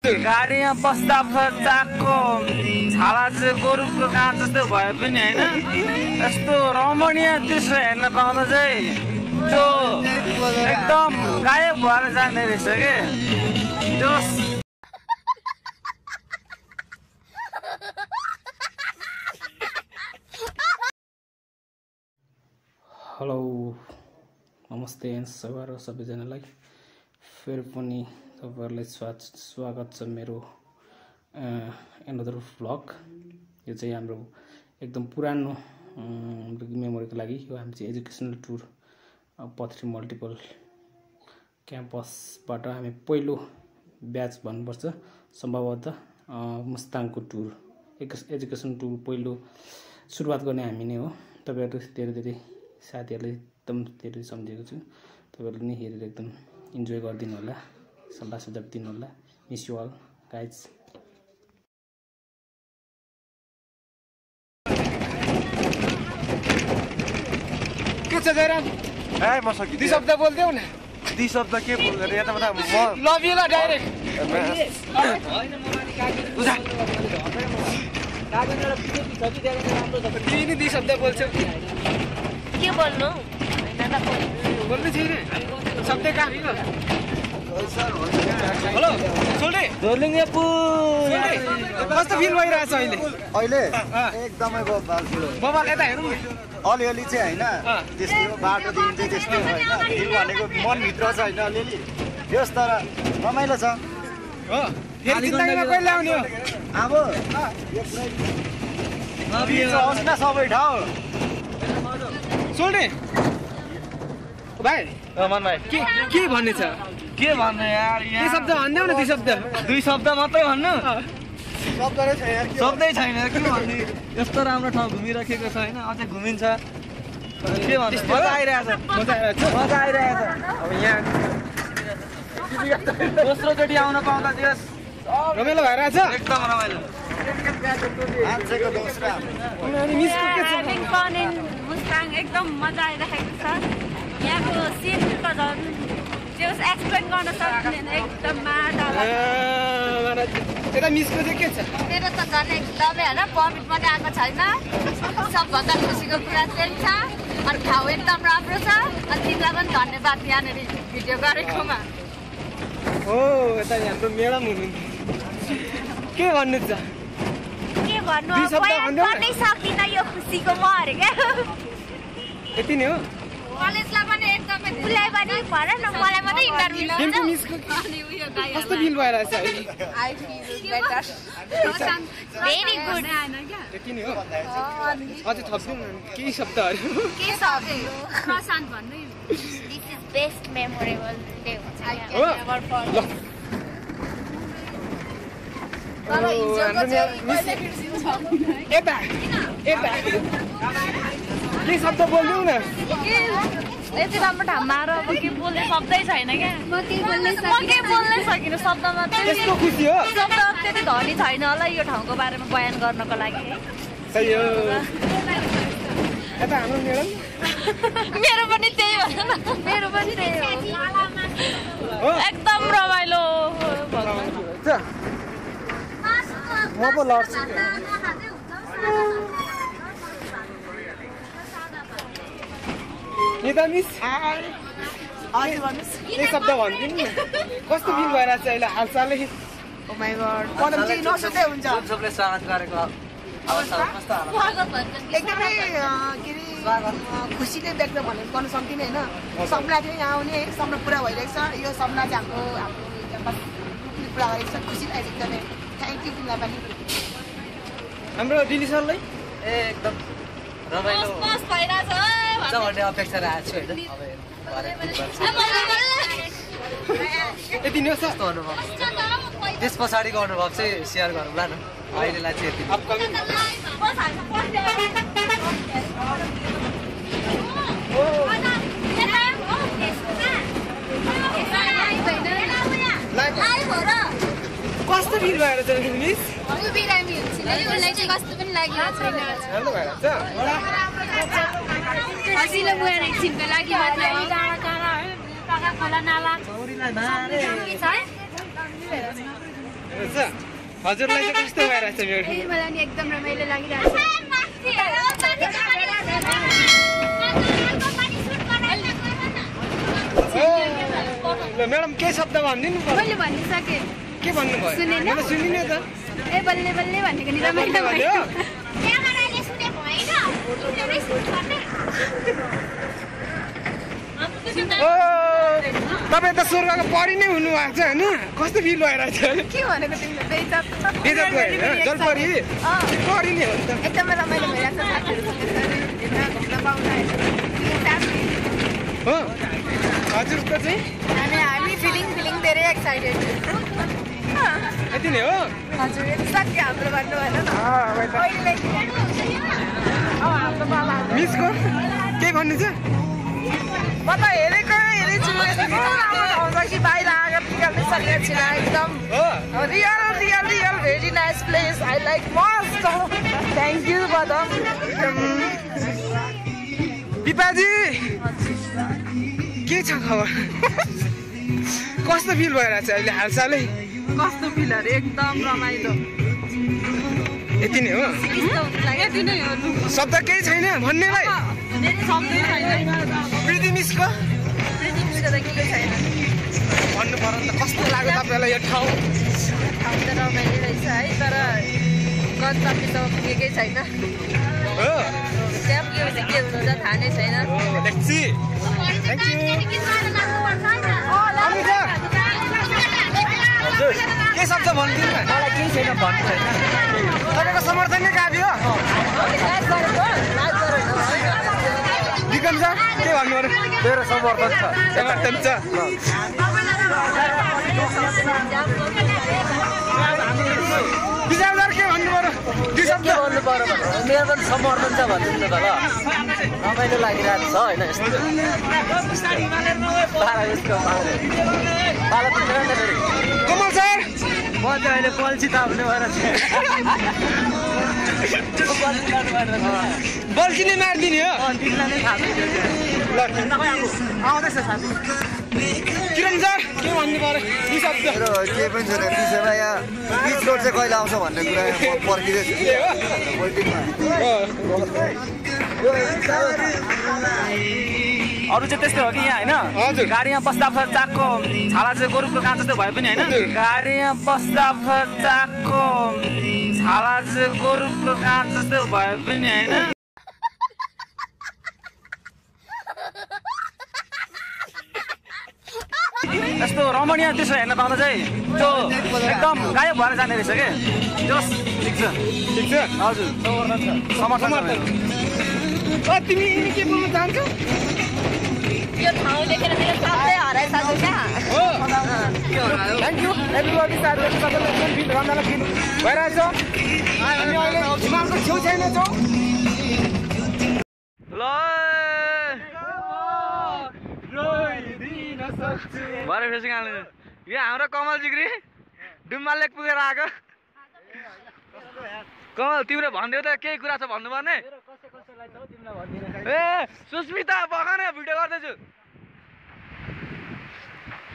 गाडीमा बस्दा चाकको छाला चाहिँ गोरुको काँच जस्तो भए पनि होइन यस्तो रमणीय दृश्य हेर्न पाउँदा चाहिँ त्यो एकदम गायब भएर जाने रहेछ के त्यो। हेलो नमस्ते सबैजनालाई फेरि पनि तपाईहरुलाई स्वागत छ मेरो एनदर भ्लग। यो चाहिँ हाम्रो एकदम पुरानो मेमोरीको लागि यो हामी चाहिँ एजुकेसनल टुर पथरी मल्टिपल क्याम्पसबाट हामी पहिलो ब्याच भन्नुपर्छ सम्भवतः मुस्ताङको टुर एजुकेसन टुर पहिलो सुरुवात गर्ने हामी नै हो। तपाईहरु धेरै साथीहरुले एकदम धेरै सम्झेको छु। तपाईहरुले नि हेरेर एकदम इन्जोय गर्दिनु होला, सल्लाह सुझाव दिनु होला। Miss you all guys. के छ जयराम? ए म सकिदिए। दुई शब्द बोल्देऊ न। दुई शब्द के बोल्दै या त म लभ यु ल डाइरेक्ट। हैन मलाई कागज कागजबाट बिजेपी छ कि देख्न राम्रो छ। तिमी दुई शब्द बोल्छौ। के बोल्नु? हैन त बोल्दै छैन। शब्द कहाँ हो? हेलो सोल्डे जोरलिङे पु कस्तो फिल भइरहेछ अहिले? अहिले एकदमै बबाल यता हेरौँ न। अलिअलि चाहिँ हैन त्यस्तो बाटोदेखि चाहिँ त्यस्तो हैन फिल भनेको मनभित्र छ हैन अलिअलि यस तर रमाइलो छ हो। फेरि जिन्दगीमा कहिले आउने हो? अब यो होस् न सबै ठाउँ। सोल्डे भाइ मन भाइ के भन्ने छ? के भन्नु यार के शब्द भन्देऊ न। दुई शब्द दुई शब्द मात्रै भन्नु शब्द नै छैन यार के शब्दै छैन के भन्नु। यस्तो राम्रो ठाउँ घुमिराखेको छ हैन अझै घुमिन्छ के भन्नु। मजा आइरहेछ मजा आइरहेछ। अब यहाँ दोस्रो चोटि आउन पाउँदा यस रमाइलो भइरहेछ एकदम रमाइलो। मान्छेको दोस्रो अनि मिसको के छ? ह्याभिङ फन इन मुस्ताङ एकदम मजा आइरहेको छ। यहाँको सिन त झन् जस एक्सप्लेन गर्न सक्दैन एकदम माटाला। यता मिसको चाहिँ के छ? मेरो त झन् एकदमै होइन पर्मिट पनि आएको छैन। सबभन्दा खुसीको कुरा चाहिँ छ अनि ठाउँ एकदम राम्रो छ अनि तिमीलाई पनि धन्यवाद यहाँनिर भिडियो गरेकोमा। हो यता हाम्रो म्याडम हुनुहुन्थ्यो। के भन्नु छ? के भन्नु दुई अब शब्द बयान भन्देऊ न। गर्नै सक्दिनँ यो खुसीको म अरे क्या। यति नै हो। कलेजलाई पनि एकदमै उसलाई पनि भन न मलाई मात्रै इन्टरभ्यु गेमको मिसको कस्तो फिल भइरहेछ अहिले? I feel better very good. यति नै हो। अझै थप्दिउँ न केही शब्दहरू। के सक्यो प्रशान्त भन्नु this is best memorable day हुन्छ हो? ल यता यता के शब्द बोल्दिउँ न। यति राम्रो ठाउँमा आएर अब के बोल्ने शब्दै छैन क्या। म केही बोल्नै सकिनँ शब्दमा। यस्तो खुसी हो। शब्द त्यति धनी छैन होला यो ठाउँको बारेमा बयान गर्नको लागि। सही हो। यता हाम्रो म्याडम मेरो पनि त्यही हो न। मेरो पनि त्यही हो। एकदम रमाइलो। म पो लड्छु। यता मिस के शब्द भनिदिनु न। कस्तो फिल भइरहेछ अहिले हालसालै? ओ माय गॉड कदम चाहिँ नसोच्दै हुन्छ। सबले स्वागत गरेको अवस्था कस्तो होला? एकदमै के अरे खुसीले व्यक्त गर्न सक्दिनँ होइन। सपना थियो यहाँ आउने है सपना पुरा भइरहेको छ। यो सपना चाहिँ हाम्रो क्याम्पस पुरा गरेको छ। खुसी लागेको छ एकदमै। थ्याङ्क यू तिमीलाई पनि। हाम्रो दिदी सरलाई एकदम रमाइलो बस भइरहेछ हुन्छ भन्ने अपेक्षा राखेको छु हैन। यति नै हो सर अनुभव त्यस पछाडिको अनुभव चाहिँ सेयर गरौँला न। अहिलेलाई चाहिँ यति। अपकमिङ कस्तो फिल भएर छ मिस? बिरामी हुन्छ उसलाई चाहिँ कस्तो पनि लागिरहेको छैन। राम्रो भइरहेछ। हसिलो गएर एकछिनको लागि मात्र खोला नाला हजुरलाई चाहिँ कस्तो भइरहेछ मेरो मलाई नि एकदम रमाइलो लागिरहेछ ल म्याडम के शब्द भनिदिनु पर्यो मैले भनिसकेँ के भन्नुभयो सुनेन? मैले सुनिनँ त ए बल्ले बल्ले भनेको नि रमाइलो भयो तपाईँ त स्वर्गको पढि नै हुनुभएको छ होइन कस्तो फिल भइरहेछ के भनेको तिमीले बेइज्जत बेइज्जत भयो जलपरी पढि नै हो नि त एकदमै रमाइलो भइरहेको छ साथीहरूसँग घुम्न पाउन हो हजुरको चाहिँ हामी फिलिङ धेरै एक्साइटेड यति नै हो हजुर यति सक्यो हाम्रो भन्नु भएन मिसको के भन्नु छ म त हेरेछु कि बाहिर आएर निकाल्नु सकेको छैन एकदम real very nice place I like must thank you बदम पिताजी के छ खबर कस्तो फिल भइरहेछ अहिले हालसालै कस्तो फिलहरू एकदम रमाइलो यति नै हो यति नै हो शब्द केही छैन भन्नेलाई सक्दै छैन प्रिति मिसको त के छैन भन्नु पर्यो नि त कस्तो लाग्यो तपाईँलाई यो ठाउँ ठाउँ त रमाइलो रहेछ है तर गन्तव्यसम्म पुगेकै छैन हो त्यहाँ पुगेपछि के हुन्छ थाहा नै छैन लेट्स सी थ्याङ्क यू हजुर के शब्द भनिदिनु न मलाई केही छैन भन्नु छैन तपाईँको समर्थन नै काफी हो विक्रम सर के भन्नु पर्यो मेरो समर्थन छ समर्थन छ विजय सर के भन्नु पर्यो दुई शब्द भन्नु पर्यो मेरो पनि समर्थन छ भन्नु न त ल रमाइलो लागिरहेको छ होइन यस्तो कमल सर म चाहिँ अहिले पल्सी ताप्ने भएर बल्छी नै मारिदिने हो तिमीलाई नै थाहा ल आउँदैछ साथी किरण सर के भन्नु पर्यो दुई शब्द मेरो केही पनि छैन विषयमा यहाँ बिच रोड चाहिँ कहिले आउँछ भन्ने कुरा म पर्खिँदैछु अरू चाहिँ त्यस्तै हो कि यहाँ हजुर। होइन गाडीमा बस्दा चाकको छाला चाहिँ गोरुको काँच जस्तै भए पनि होइन गाडीमा बस्दा चाकको छाला चाहिँ गोरुको काँच जस्तै भए पनि होइन यस्तो रमणीय दृश्य हेर्न पाउँदा चाहिँ त्यो एकदम गायब भएर जाने रहेछ कि जस ठिक छ ठिक छ हजुर समर्थन छ मेरो। तिमी के बोल्न चाहन्छौ यो ठाउँ देखेर मेरो साथै हराइसक्यो क्या हो थ्याङ्क यू एभ्रिबडी साथीहरू सबैलाई एकदम फिल रमाइलो फिल भइरहेछ हामी अहिले हिमालको छेउछाउमा छौँ ल भरे फेसि हाल्नु यो हाम्रो कमल जिग्री डुम्बा लेक पुगेर आएको कमल तिम्रो भनिदेऊ त केही कुरा छ भन्नुपर्ने ए सुस्मिता बगान भिडियो गर्दैछु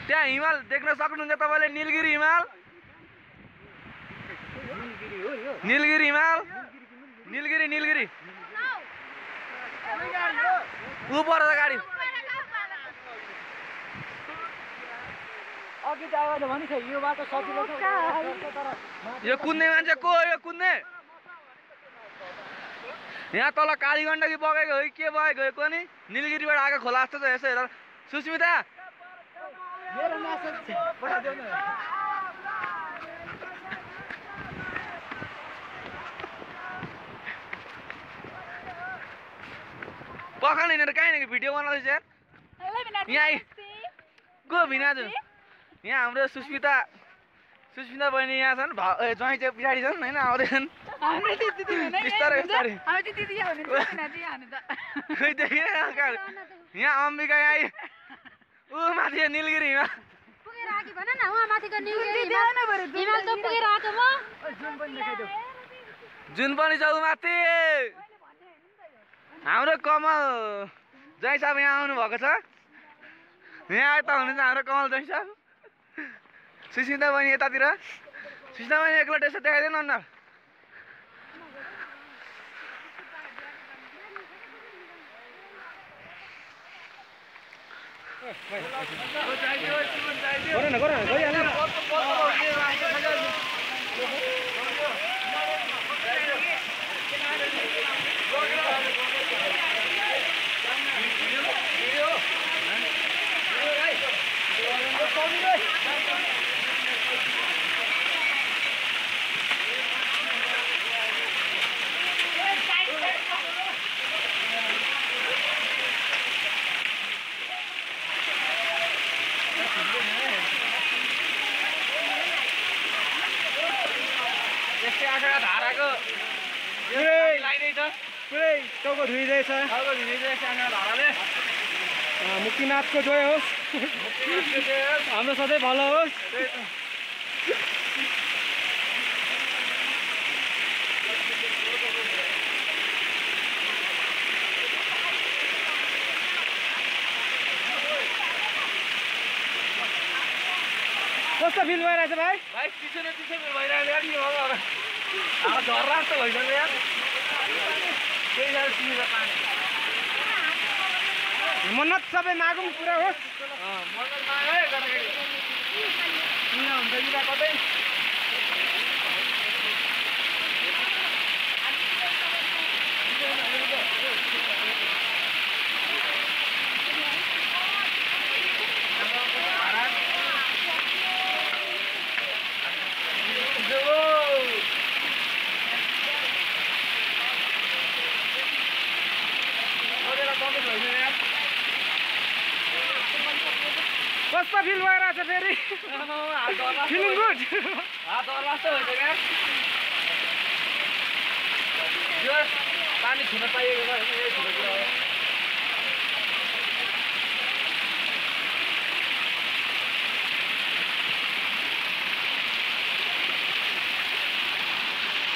त्यहाँ हिमाल देख्न सक्नुहुन्छ तपाईँले निलगिरी हिमाल निलगिरी हिमाल निलगिरी निलगिरी ऊ पर्छ गाडी यो कुद्ने मान्छे को हो यो कुद्ने यहाँ तल काली गण्डकी बगेको हो कि के बगेको हो कोनी निलगिरीबाट आएको खोला जस्तो छ यसो हेर सुस्मिता पखाल हिँडेर कहीँ न भिडियो बनाउँदैछ यार यहाँ को भिनाजु यहाँ हाम्रो सुस्मिता बहिनी यहाँ छन् ज्वाइँ चाहिँ पछाडि छन् होइन आउँदैछन् बिस्तारै बिस्तारै खै देखिन यहाँ अम्बिका यहाँ ऊ माथि निलगिरीमा जुन पनि छ ऊ माथि हाम्रो कमल जय साहब यहाँ आउनु भएको छ यहाँ यता हुनुहुन्छ हाम्रो कमल जय साहब सुस्मिता बहिनी यतातिर सुस्तामा एक्लो टेस्ट देखाइदिनु अन्ना यस्तै आँखा धाराको पुरै टाउको धुइँदैछ धाराले मुक्तिनाथको जोय होस् हाम्रो सधैँ भलो होस् कस्तो फिल भइरहेछ भाइ चिसो फिल भइरहेको यार यो झर्रा जस्तो भइसक्यो यार मन्नत सबै मागौँ पुरा होस् मन्नत माग है हुन्छ कि कतै कस्तो फिल भइरहेछ फेरि फिलिङ गुड हात जस्तो हुन्छ क्या यो पानी छुन पाइएको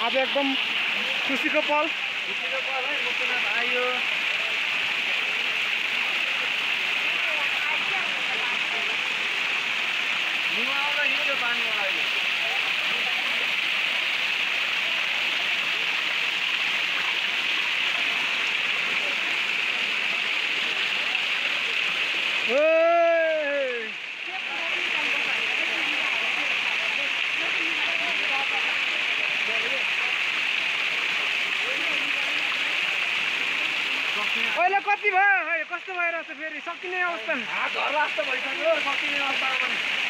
आज एकदम खुसीको पल है मुक्तिनाथ आयो अहिले कति भयो कस्तो भइरहेछ फेरि सकिने अवस्था घर जस्तो भइसक्यो सकिने अवस्थामा पनि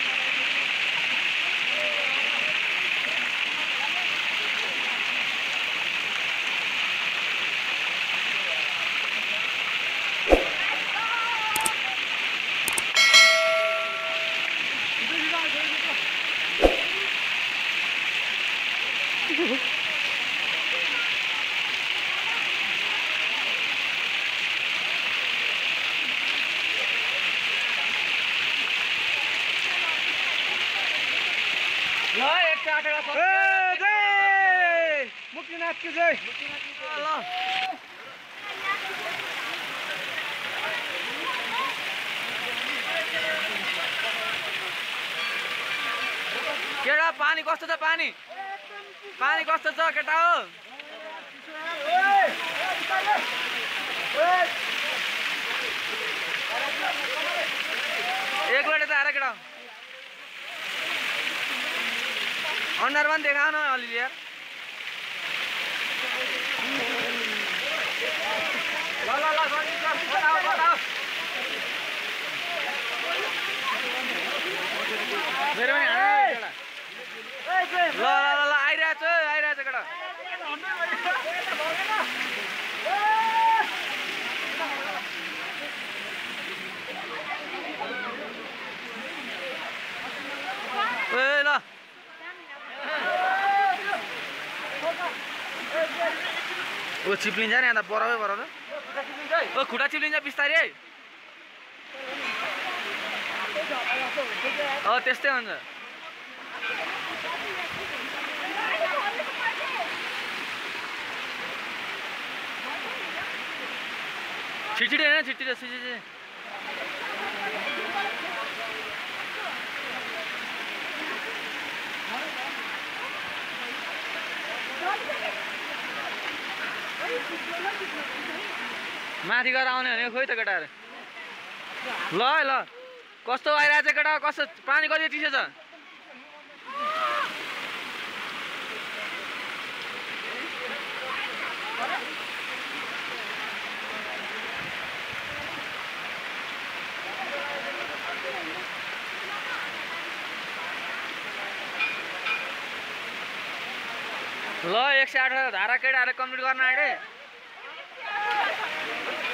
जय मुक्तिनाथको जय केटा पानी कस्तो छ पानी कस्तो छ केटा हो एक लोटे त आएर केटा अनुहार पनि देखाउन अलिअलि यार ल मेरो पनि ल आइरहेछ केटा ल ओ चिप्लिन्छ नि अन्त बराबर ओ खुट्टा चिप्लिन्छ बिस्तारै है त्यस्तै हुन्छ छिटछिटो होइन छिटछिटो माथि गएर आउने भने खोइ त केटाहरू ल है ल कस्तो आइरहेछ केटा कस्तो पानी कति चिसो छ ल 108 धारा केटाहरूले कम्प्लिट गर्न आँटे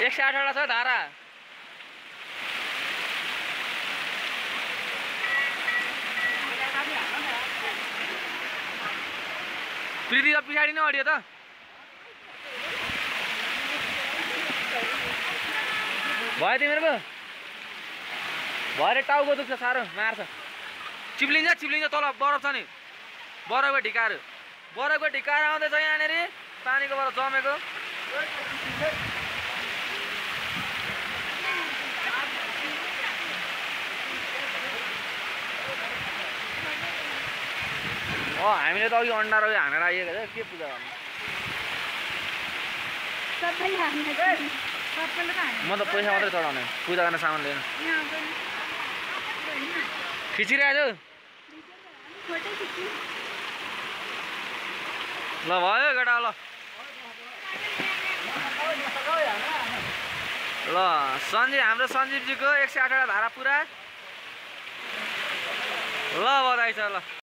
108 छ धारा प्रीति त पछाडि नै अडियो त भयो तिमीहरूको भरे टाउको दुख्छ साह्रो मार्छ चिप्लिन्छ तल बरफ छ नि बरफको ढिकाहरू आउँदैछ यहाँनिर पानीको बाट जमेको हामीले त अघि अन्डा रह्यो हानेर आइएको छ के पूजा गर्नु म त पैसा मात्रै चढाउने पूजा गर्ने सामान लिएन खिचिरहेको ल भयो केटा ल सञ्जीव हाम्रो सञ्जीवजीको 108 धारा पुरा ल बधाई छ ल